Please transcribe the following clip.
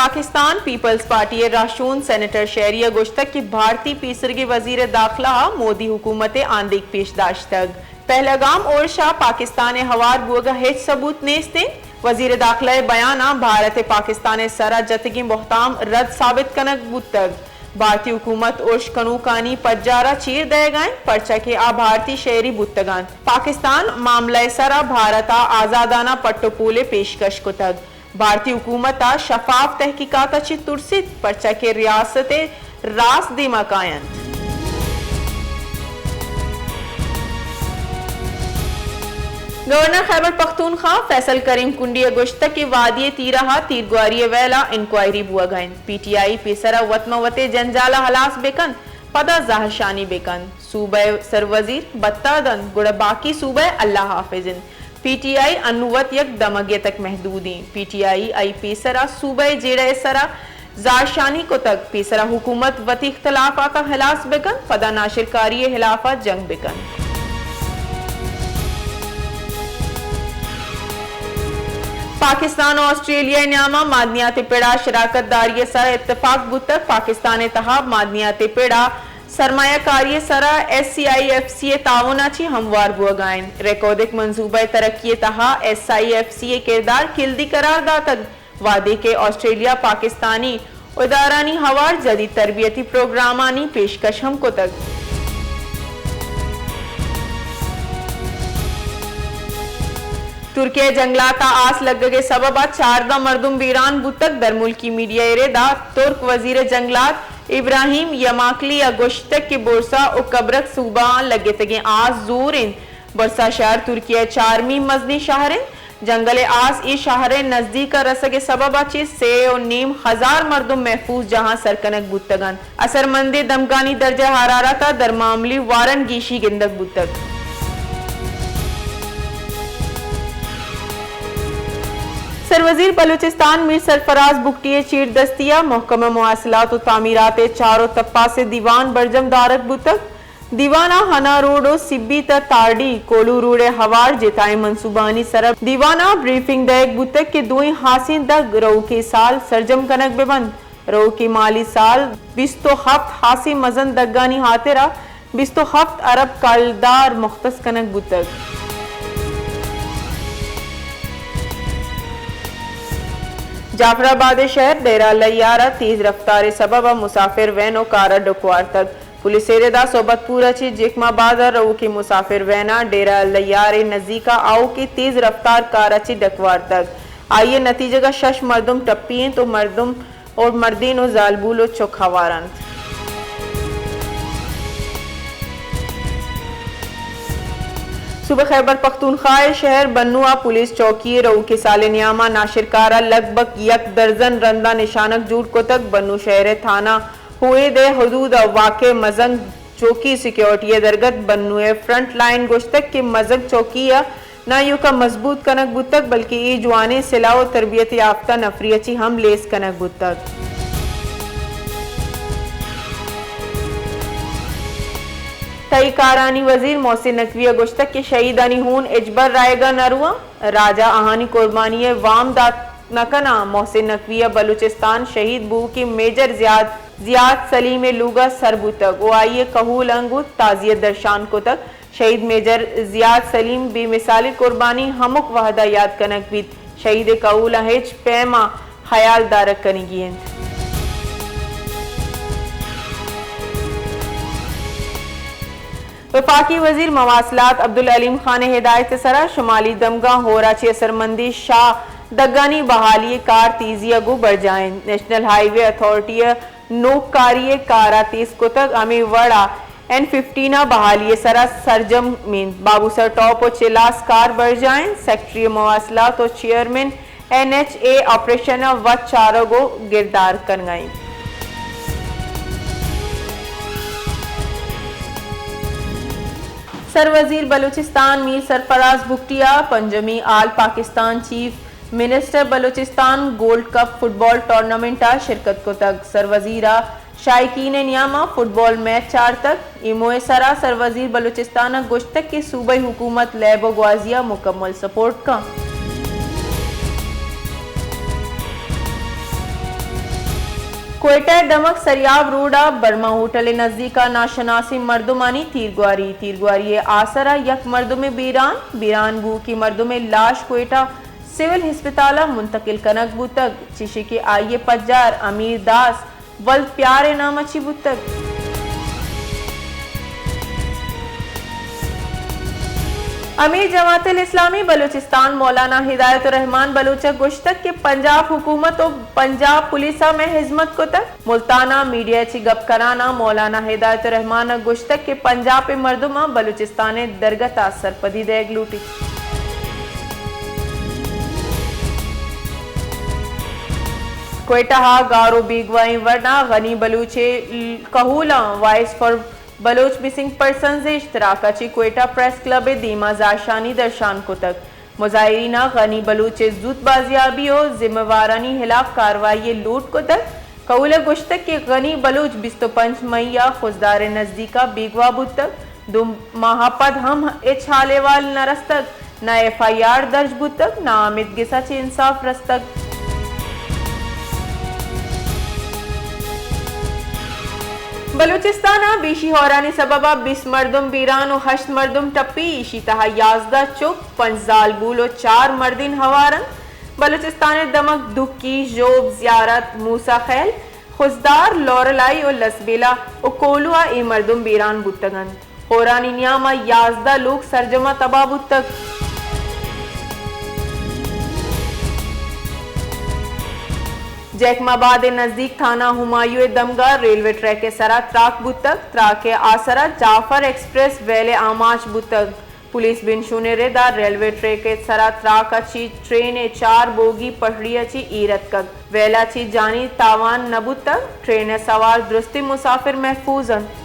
Pakistan Peoples party ءِ راہشون سینیٹر شہری ءَ گوشتگ کہ بھارتی پیسرگیں وزیر داخلہ ءَ مودی حکومت ءِ آندیگ پیش داشتگ۔ پہلگام ارش ءَ پاکستان ءِ ہوار بوگ ءِ ہچ ثبوت نیست انت۔ وزیر داخلہ ءِ بیان ءَ بھارت ءِ پاکستان ءِ سر ءَ جتگیں بہتام رد ثابت کنگ بوتگ۔ بھارتی حکومت ارش کنوکانی پجار ءَ چیر دئیگ ءَ انت، پرچا کہ آ بھارتی شہری بوتگ انت۔ پاکستان معاملہ ءِ سر ءَ بھارت ءَ آزادانہ پٹ ءُ پول ءِ پیشکش کتگ۔ بھارتی حکومت ءَ شفاف تحقیقات ءَ چہ ترسیت، پرچا کہ ریاست ءِ راست دیما کاینت۔ گورنر خیبر پختونخوا فیصل کریم کنڈی ءَ گوشتگ کہ وادی ءِ تیرہ ءَ تیرگواری ءِ ویل ءَ انکوائری بوگ ءَ انت۔ پی ٹی آئی پیسر ءَ وت ماں وت ءِ جنجال ءَ ہلاس بہ کنت، پدا زہرشانی بہ کنت۔ صوبہ ءِ سروزیر بتا دنت، گڑا باقی صوبہ اللہ حافظ انت۔ پی ٹی آئی انوں وت یک دمگے تک محدود انت۔ پی ٹی آئی ءَ آئی پیسر ءَ صوبہ ءِ جیڑہ ءِ سر ءَ زہرشانی کتگ۔ پیسر ءَ حکومت وتی اختلافات ءَ ہلاس بہ کنت، پدا ناشرکاری ءِ ہلاف ءَ جنگ بہ کنت۔ پاکستان ءُ آسٹریلیا ءِ نیام ءَ معدنیات ءِ پڑ ءَ شراکت داری ءِ سر ءَ اتفاق بوتگ۔ پاکستان ءِ تہا معدنیات ءِ پڑ ءَ سرمایہ کاری ءِ سر ءَ S C I F C ءِ تعاون ءَ چہ ہموار بوگ ءَ انت۔ ریکودک منصوبہ ءِ ترقی ءِ تہا ایس آئی ایف سی ءِ کردار کلدی قرار داتگ، وہدے کہ آسٹریلیا پاکستانی ادارھانی ہوار جدید تربیتی پروگرامانی پیشکش ہم کتگ۔ ترکیہ ءِ جنگلات ءَ آس لگگ ءِ سبب ءَ چاردہ مردم بیران بوتگ۔ درملکی میڈیا ءِ رد ءَ ترک وزیر جنگلات ابراہیم یماکلی ءَ گوشتگ کہ برسا ءُ کبرک صوبہ آں لگتگیں آس زور انت۔ برسا شہر ترکیہ ءِ چارمی مزنیں شہر انت۔ جنگل ءِ آس اے شہر ءِ نزدیک ءَ رسگ ءِ سبب ءَ چہ سے ءُ نیم ہزار مردم محفوظ جاہاں سر کنگ بوتگ انت۔ اثرمندیں دمگانی درجہ حرارت ءَ درمعاملی وارن گیشی گندگ بوتگ۔ سروزیر بلوچستان میر سرفراز بگٹی ءِ چیردستی ءَ محکمہ مواصلات ءُ تعمیرات ءِ چار ءُ تپاس ءِ دیوان برجم دارگ بوتگ۔ دیوان ءَ ہنا روڈ ءُ سبی تہ تارڈی کوہلو روڈ ءِ ہوار جتائیں منصوبہانی سر ءَ دیوان ءَ بریفنگ دئیگ بوتگ کہ دوئیں ہاسیں دگ روکیں سال سرجم کنگ بہ بنت۔ روکیں مالی سال بیست ءُ ہپت ہاسیں مزن دگانی ہاترا بیست ءُ ہپت ارب کلدار مختص کنگ بوتگ۔ جعفر آباد ءِ شہر ڈیرہ اللہ یار ءَ تیز رفتار ءِ سبب ءَ مسافر وین ءُ کار ءَ ڈکھ وارتگ۔ پولیس ءِ رد ءَ صحبت پور ءَ چہ جیکم آباد ءَ روکیں مسافر وین ءَ ڈیرہ اللہ یار ءِ نزیک ءَ آؤکیں تیز رفتار کار ءَ چہ ڈکھ وارتگ۔ آئی ءِ نتیجگ ءَ شش مردم ٹپی انت ءُ مردم اور مردین ءُ زالبول ءُ چک ہوار انت۔ صوبہ خیبر پختونخوا ءِ شہر بنو ءَ پولیس چوکی ءَ روکیں سال ءِ نیام ءَ ناشرکار ءَ لگ بھگ یک درزن رند ءَ نشانگ جوڑ کتگ۔ بنو شہر ءِ تھانہ ہوید ءِ حدود ءَ واقع مزنگ چوکی سیکیورٹی ءِ درگت بنو ءِ فرنٹ لائن گوشتگ کہ مزنگ چوکی ءَ نہ ایوکا مضبوط کنگ بوتگ، بلکہ اے جوانیں سلاہ ءُ تربیت یافتہ نفری ءَ چہ ہم لیس کنگ بوتگ۔ تہی کارانی وزیر محسن نقوی ءَ گوشتگ کہ شہیدانی ہون ہچبر رائیگ ءَ نہ رواں، راج ءَ آہانی قربانی ءِ وام دات نہ کناں۔ محسن نقوی ءَ بلوچستان شہید بوؤکیں میجر زیاد، زیاد سلیم ءِ لوگ ءَ سر بوتگ ءُ آئی ءِ کہول ءَ انگت تعزیت درشان کتگ۔ شہید میجر زیاد سلیم بے مثالیں قربانی ہمک وہد ءَ یات کنگ بیت۔ شہید ءِ کہول ءَ ہچ پیم ءَ ہیال دارگ کنگی انت۔ وفاقی وزیر مواصلات عبدالعلیم خان ءِ ہدایت ءِ سرا شمالی دمگاں ہور ءَ چہ اثرمندیں شاہ دگانی بحالی ءِ کار تیزی ءَ گوں برجاہ انت۔ نیشنل ہائی وے اتھارٹی ءَ نوک کاری ءِ کار ءَ تیز کتگ، ہمے وڑ ءَ این ففٹین ءِ بحالی ءِ سرا سرجم انت۔ بابو سر ٹاپ ءُ چلاس کار برجاہ انت۔ سیکرٹری مواصلات ءُ chairman N H A operation ءَ وت چارگ ءُ گردار کنگ ءَ انت۔ سروزیر بلوچستان میر سرفراز بگٹی ءَ پنجمی all Pakistan chief minister Balochistan gold cup football tournament ءَ شرکت کتگ۔ سروزیر ءَ شائقین ءِ نیام ءَ فٹبال میچ چارتگ۔ اے موہ ءِ سرا سروزیر بلوچستان ءَ گوشتگ کہ صوبائی حکومت لیب ءُ گوازی ءَ مکمل سپورٹ کنت۔ کوئٹہ ءِ دمگ سریاب روڈ ءَ برما ہوٹل ءِ نزیک ءَ ناشناسیں مردمانی تیرگواری۔ تیرگواری ءِ آسر ءَ یک مردمے بیران، بیران بوؤکی مردمے لاش کوئٹہ سول ہسپتال ءَ منتقل کنگ بوتگ، چشی کہ آئی ءِ پجار امیر داس ولد پیار ءِ نام ءَ چی بوتگ۔ امیر جماعت الاسلامی بلوچستان مولانا ہدایت الرحمان بلوچ ءَ گوشتگ کہ پنجاب حکومت ءُ پنجاب پولیس ءَ مئے ہزمت کتگ۔ ملتان ءَ میڈیا ءَ چہ گپ کنان ءَ مولانا ہدایت الرحمان ءَ گوشتگ کہ پنجاب ءِ مردماں بلوچستان ءِ درگت ءَ سرپدی دئیگ لوٹیت۔ کوئٹہ ءَ گار ءُ بیگواہیں وڑ ءَ غنی بلوچ ءِ کہولاں voice for Baloch missing persons ءِ اشتراک ءَ چہ کوئٹہ پریس کلب ءِ دیما زہرشانی درشان کتگ۔ مظاہرین ءَ غنی بلوچ ءِ زوت بازیابی ءُ ذمہ وارانی ہلاپ کاروائی ءِ لوٹ کتگ۔ کہول ءَ گوشتگ کہ غنی بلوچ بیست ءُ پنچ مئی ءَ خضدار ءِ نزیک ءَ بیگواہ بوتگ۔ دو ماہ ءَ پد ہم ہچ حال احوال نہ رستگ، نہ ایف آئی آر درج بوتگ، نہ آمید گس ءَ چہ انصاف رستگ۔ بلوچستان ءَ بیشی ہورانی سبب ءَ بیست مردم بیران ءُ ہشت مردم ٹپی، ایشی تہا یازدہ چک، پنچ زالبول ءُ چار مردین ہوار انت۔ بلوچستان ءِ دمگ دکی، ژوب، زیارت، موسی خیل، خضدار، لورلائی ءُ لسبیلہ ءُ کولو ءَ اے مردم بیران بوتگ انت۔ ہورانی نیام ءَ یازدہ لوگ سرجم ءَ تباہ بوتگ۔ جیکب آباد ءِ نزیک تھانہ ہمایوں ءِ دمگ ءَ ریلوے ٹریک ءِ سرا تراک بوتگ۔ تراک ءِ آسر ءَ جعفر ایکسپریس ویل ءِ آماچ بوتگ۔ پولیس بنشون ءِ رد ءَ ریلوے ٹریک ءِ سرا تراک ءَ چہ ٹرین ءِ چار بوگی پٹڑی ءَ چہ ایر اتکگ۔ ویل ءَ چہ جانی تاوان نہ بوتگ۔ ٹرین ءِ سوار درستیں مسافر محفوظ انت۔